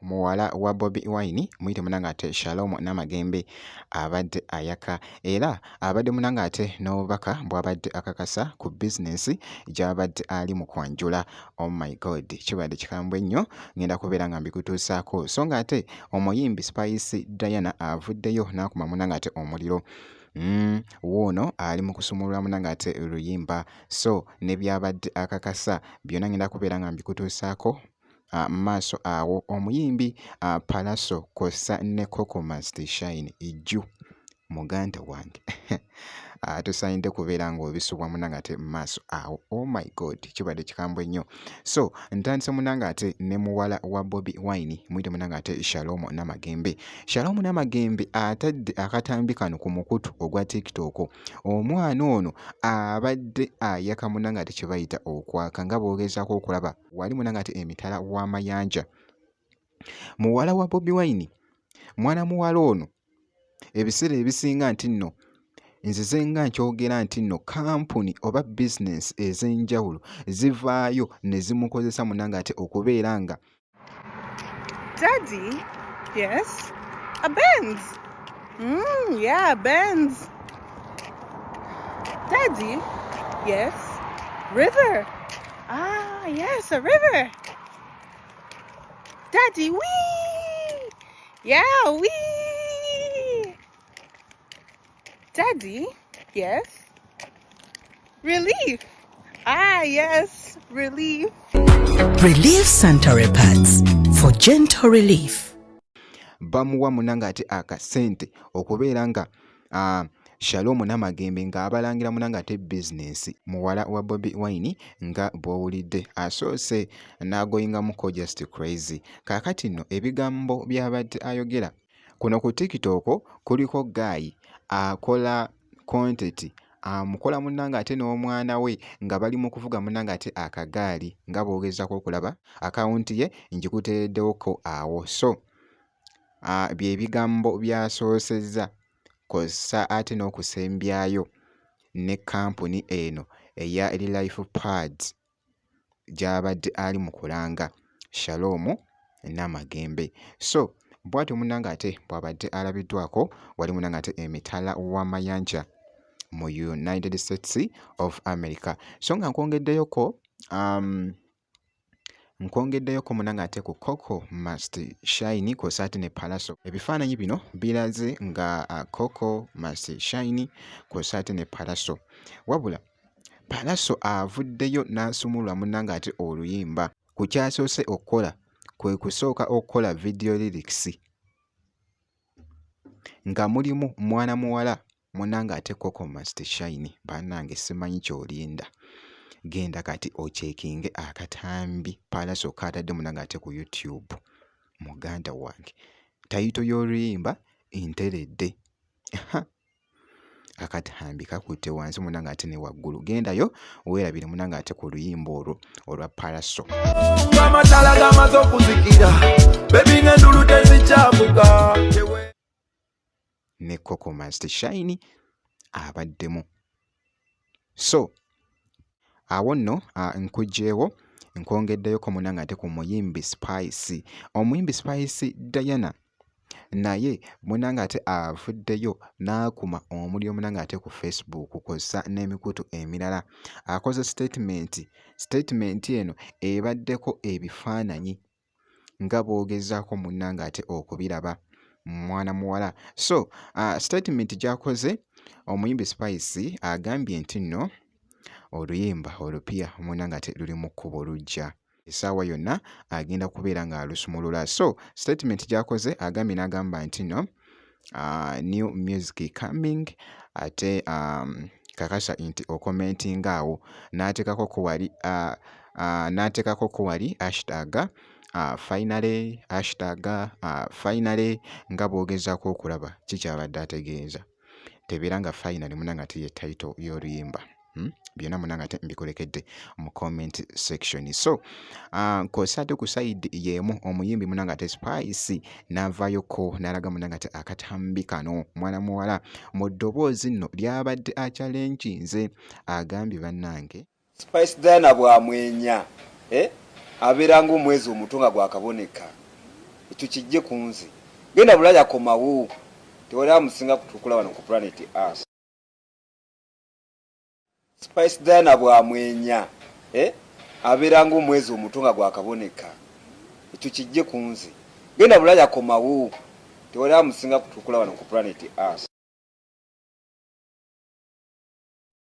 Muwala wa Bobi Wine muyite munange ate Shalom Namagembe abadde ayaka era abadde munange ate n'obubaka bw'abadde akakasa ku bizinensi gy'abadde ali mu kwanjula. Oh my God, kibadde kikambwe nnyo, ngenda kubeera nga mbikutuusaako. So nga ate omuyimbi Spice Diana avuddeyo n'akuma munange ate omuliro. Wuuno ali mu kusumulula munange ate luyimba so ne by'abadde akakasa byonna ngenda kubeera nga mbikutuusaako. Mu maaso awo omuyimbi Pallaso kw'ossa ne Coco Must Shine Ijju muganda wange tosaanidde kubeera ng'obisubwa munnange ate mu maaso awo. Oh my God, kibadde kikambwe nnyo. So ntandise munnange ate ne muwala wa Bobi Wine muyite munnange ate Shalom Namagembe. Shalom Namagembe atadde akatambi kano ku mukutu ogwa TikTok. Omwana ono abadde ayaka munnange ate kye bayita okwaka nga bw'ogezaako okulaba. Wali munange ate emitala w'amayanja. Muwala wa Bobi Wine, mwana muwala ono ebiseera ebisinga nti nno nzize nga nkyogera nti nno kkampuni oba bizinensi ez'enjawulo zivaayo ne zimukozesa munange ate okubeera nga Daddy, yes, a Benz. Yeah, Benz. Daddy, yes, river. Ah, yes, a river. Daddy, wee! Yeah, wee! Daddy, yes. Relief. Ah, yes, relief. Relief Sanitary Pads for gentle relief. Bamuwa munange ate akasente okubeera nga Shalom Namagembe ng'abalangira munange ate bizinensi muwala wa Bobi Wine nga bw'owulidde asoose n'agoyingamuko just crazy. Kaakati nno ebigambo by'abadde ayogera kuno ku TikTok kuliko ggaayi akola kontenti amukola munnange ate n'omwana we nga bali mu kuvuga munnange ate akagaali nga bw'ogezaako okulaba akawunti ye ngikuteereddewoko awo so bye bigambo by'asoosezza kw'ossa ate n'okusembyayo ne kkampuni eno eya Relife Pads gy'abadde ali mu kulanga Shalom Namagembe. So bw'atyo munnange ate bw'abadde alabiddwako wali munnange ate emitala w'amayanja mu United States of America. So nga nkwongeddeyoko nkwongeddeyoko munnange ate ku Coco Must Shine kw'ossa ate ne Pallaso. Ebifaananyi bino biraze nga Coco Must Shine kw'ossa ate ne Pallaso. Wabula Pallaso avuddeyo n'asumulula munnange ate oluyimba. Ku ky'asoose okukola kwe kusooka okukola video lyrics nga mulimu mwana muwala munnange ate Coco Must Shine. Bannange simanyi ky'olinda, genda kati ocekinge akatambi Pallaso k'atadde munnange ate ku YouTube. Muganda wange tayito y'oluyimba nteredde. Akatambi kakutte wansi munange ate ne waggulu gendayo weerabire munange ate ku luyimba olwo olwa Pallaso. Amatala gamaze okuzikira bebi ng'endulu tezikyavuga ne Coco Must Shine abaddemu. So awo nno nkuggyeewo nkwongeddeyoko munange ate ku muyimbi Spice. Omuyimbi Spice Diana naye munange ate avuddeyo n'akuma omuliro munange ate ku Facebook kw'ossa n'emikutu emirala. Akoze sitatimenti, sitatimenti eno ebaddeko ebifaananyi nga bw'ogezaako munnange ate okubiraba mwana muwala. So sitatimenti gy'akoze omuyimbi Spice agambye nti nno oluyimba olupya munnange ate luli mu kkubo lujja. Essaawa yonna agenda kubeera ng'alusumulula. So statement gy'akoze agambye n'agamba nti nno new music coming ate kakasa nti okomentinga awo n'ateekako ko wali n'ateekako ko wali hashtag finally hashtag finally nga bw'ogezaako okulaba ki ky'abadde ategeeza. Tebeera nga finally munnange ate ye title y'oluyimba. Byonna munange ate mbikulekedde mu comment section. So kw'ossa ate ku side y'emu omuyimbi munange ate Spice n'avaayoko n'alaga munange ate akatambi kano mwana muwala mu ddoboozi nno ly'abadde akyalenkinze agambye bannange. Spice Diana bw'amwenya abeera ng'omwezi omuto nga gwakaboneka. Ekyo kijje ku nze. Genda Bulaya komawo. Tewali amusinga kutukula wano ku planet Earth. Spice Diana bw'amwenya eh, abeera ng'omwezi omuto nga gwakaboneka. Ekyo kijje ku nze. Genda Bulaya komawo. Tewali amusinga kutukula wano ku planet Earth.